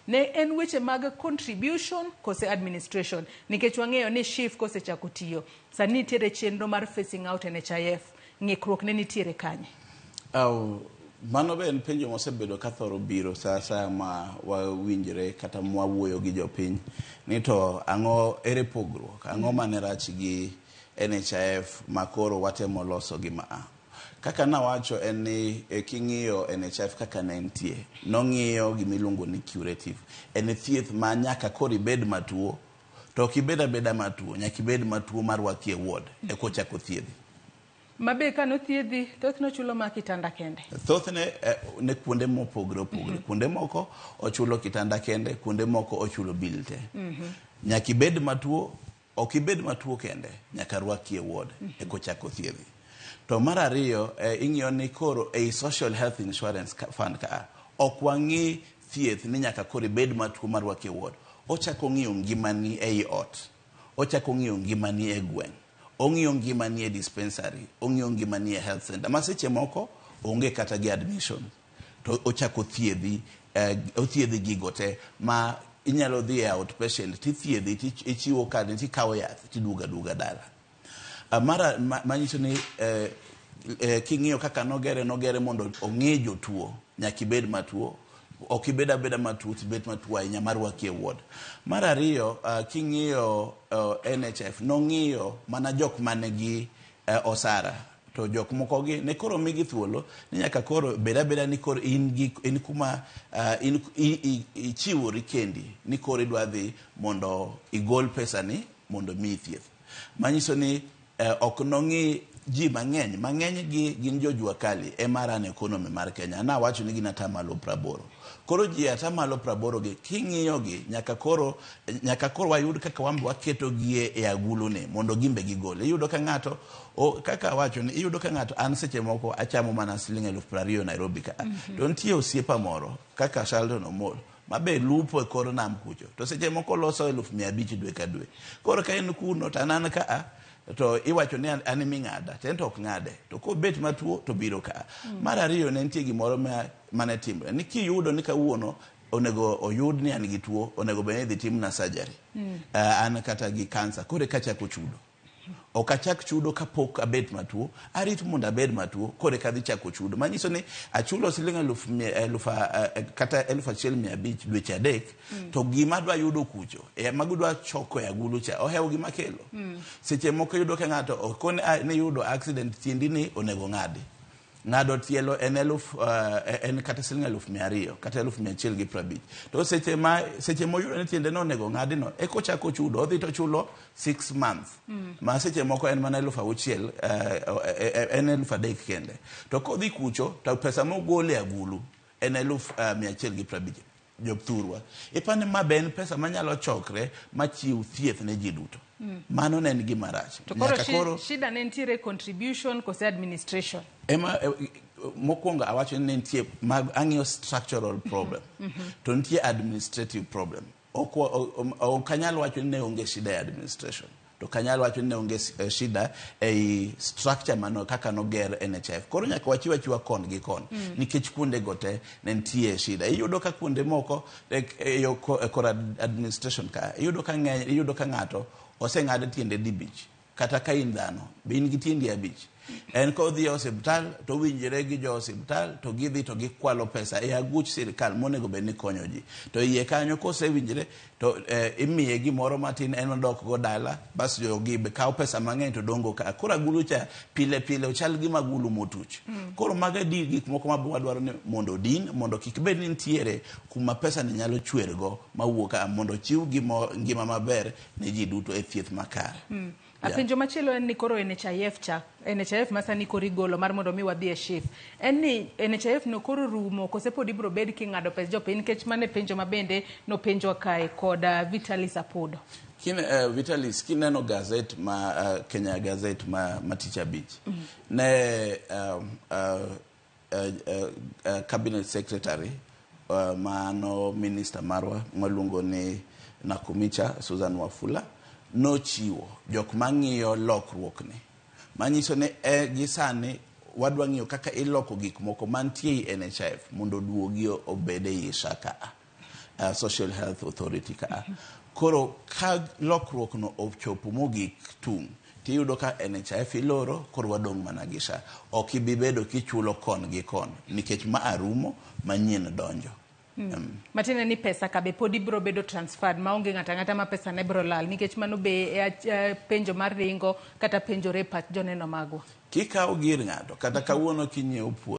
Ne en weche mag contribution kose administration? Nikech wang'eyo ni SHIF kosechako tiyo, sani nitiere chenro mar phasing out NHIF. Ng'ikruok ne nitiere kanye? Aw, mano be en penjo mosebedo ka thoro biro sa asaya ma wawinjre kata mwawuoyo gi jopiny ni to ang'o ere pogruok ang'o mane rach gi NHIF ma koro watemo loso gi ma a. Kaka nawacho en ni e, king'iyo NHIF kaka ne entie, nong'iyo gimiluongo ni curative. En thieth ma nyaka koro ibed matuo, to ok ibed abeda matuo, nyaka ibed matuo marwaki e ward eka ochako thiedhi. Ma be ka nothiedhi, thothne ochulo ma kitanda kende. Thothne eh, ne kuonde mopogre opogre. Kuonde moko ochulo kitanda kende, kuonde moko ochulo bill te. Nyaka ibed matuo, ok ibed matuo kende, nyaka rwaki e ward eka ochako thiedhi. To mar ariyo, eh, ing'iyo ni koro ei Social Health Insurance Fund ka ok wang'i thieth ni nyaka koro ibed matuo marwaki e ward. Ochako ng'iyo ngimani ei ot. Ochako ng'iyo ngimani e gweng'. Ong'iyo ngimani e dispensary. Ong'iyo ngimani e health center. Ma seche moko onge kata gi admission. To ochako thiedhi, eh, othiedhi gigo te ma inyalo dhi e outpatient tithiedhi tichiwo kadi tikawo yath tiduogo aduoga dala. Uh, mara manyiso ni eh, eh, king'iyo kaka nogere nogere mondo ong'i jotuo nyaka ibed matuo ok ibed abeda matuo tibet matuo ahinya marwaki e ward. Mar ariyo king'iyo NHIF nong'iyo mana jok manigi osara to jok moko gi ne koro migi thuolo ni nyaka koro bed abeda ni koro in gi in kuma in ichiwori kendi ni koro idwa dhi mondo igol pesani mondo miyi thieth. Manyiso ni eh, ok nong'i ji mang'eny mang'eny gi gin jo jua kali ema run economy mar Kenya. Nawacho ni gin atamalo praboro. Koro ji atamalo praboro gi king'iyo gi nyaka koro nyaka koro wayud kaka wan be waketo gi e agulu ni mondo gimbe gigol. Iyudo ka ng'ato o, kaka awacho ni iyudo ka ng'ato an seche moko achamo mana siling 20,000 Nairobi ka. To nitie osiepa moro kaka Sheldon Omol ma be lupo e kor nam kucho to seche moko loso 500,000 dwe ka dwe. Koro ka en kuno to an an ka a to iwacho ni an eming'ada to en to ok ng'ade to kobet matuo to biro ka. Mar ariyo ne nitie gimoro ma mane timre ni kiyudo ni kawuono onego oyud ni an gi tuo onego bed ni idhi timna surgery. An kata gi kansa koro eka achako chudo. Ok achak chudo kapok abet matuo, arit mondo abed matuo koro eka adhi chako chudo. Manyiso ni achulo siling eluf mia, eluf, kata 1,500 dweche adek to gima adwa yudo kucho e, mago dwa choko e agulu cha ohewo gima kelo. Seche moko iyudo ka ng'ato okone ni yudo accident tiendi ni onego ng'adi. Ng'ado tielo en eluf, en kata siling 200,000 kata 150,000. To seche ma seche moyudo ni tiende no onego ng'adi no eka ochako chudo odhi to ochulo 6 months. Ma seche moko en mana 6,000 en 3,000 kende. To kodhi kucho to pesa mogolo e agulu en 150,000. Jothurwa. Ipani ma be en pesa manyalo chokre machiw thieth ne ji duto. Mano ne en gima rach. To koro, koro shida ne nitiere contribution kose administration? Ema mokwongo awacho ni ne nitie mag ang'iyo structural problem. To nitie administrative problem. Ok anyal wacho ni ne onge shida e administration. To ok anyal wacho ni ne onge shida ei structure mano kaka noger NHIF. Koro nyaka wachiw achiwa kon gi kon. Nikech kuonde go te ne nitie shida. Iyudo ka kuonde moko e yo kor administration ka iyudo ka ng'eny iyudo ka ng'ato oseng'ad tiende dibich. Kata ka in dhano, be in gi tiendi abich. En kodhi e osiptal to owinjore gi jo osiptal to gidhi to gikwalo pesa e aguch sirkal monego bed ni konyo ji. To iye kanyo kosewinjre to eh, imiye gimoro matin en odok go dala bas jogi be kawo pesa mang'eny to dongo ka. Koro agulu cha pile pile ochal gi magulu motuch. Koro mago e gik moko ma wadwaro ni mondo odin mondo kik bed ni nitiere kuma pesa ni nyalo chwergo mawuok ka mondo ochiw gimo ngima maber ne ji duto e thieth makare. Yeah. Penjo machielo en ni koro NHIF cha, NHIF ma sani koro igolo mar mondo mi wadhi e SHIF. En ni NHIF no koro rumo kose pod ibiro bed king'ado pes jopiny nikech mano e penjo ma bende nopenjwa kae kod Vitalis Apodo. Vitalis, kineno gazet ma Kenya Gazette ma tich abich, ne cabinet secretary mano minister marwa mwaluongo ni Nakhumicha Susan Wafula nochiwo jok mang'iyo lokruok ni manyiso ni gi sani wadwa ng'iyo kaka iloko gik moko mantie ei NHIF mondo oduogi obed ei SHA ka. Social Health Authority ka. Koro ka lokruok no ochopo mogik tung', tiyudo ka NHIF iloro, koro wadong' mana gi SHA. Ok ibi bedo kichulo kon gi kon, nikech ma arumo, manyien donjo. Matiende ni pesa ka be pod ibiro bedo transferred maonge ng'ato ang'ata ma pesa ne biro lal, nikech mano be e penjo mar ringo kata penjore e pach joneno magwa. Kikawo gir ng'ato, kata kawuono kinyiewo puodho.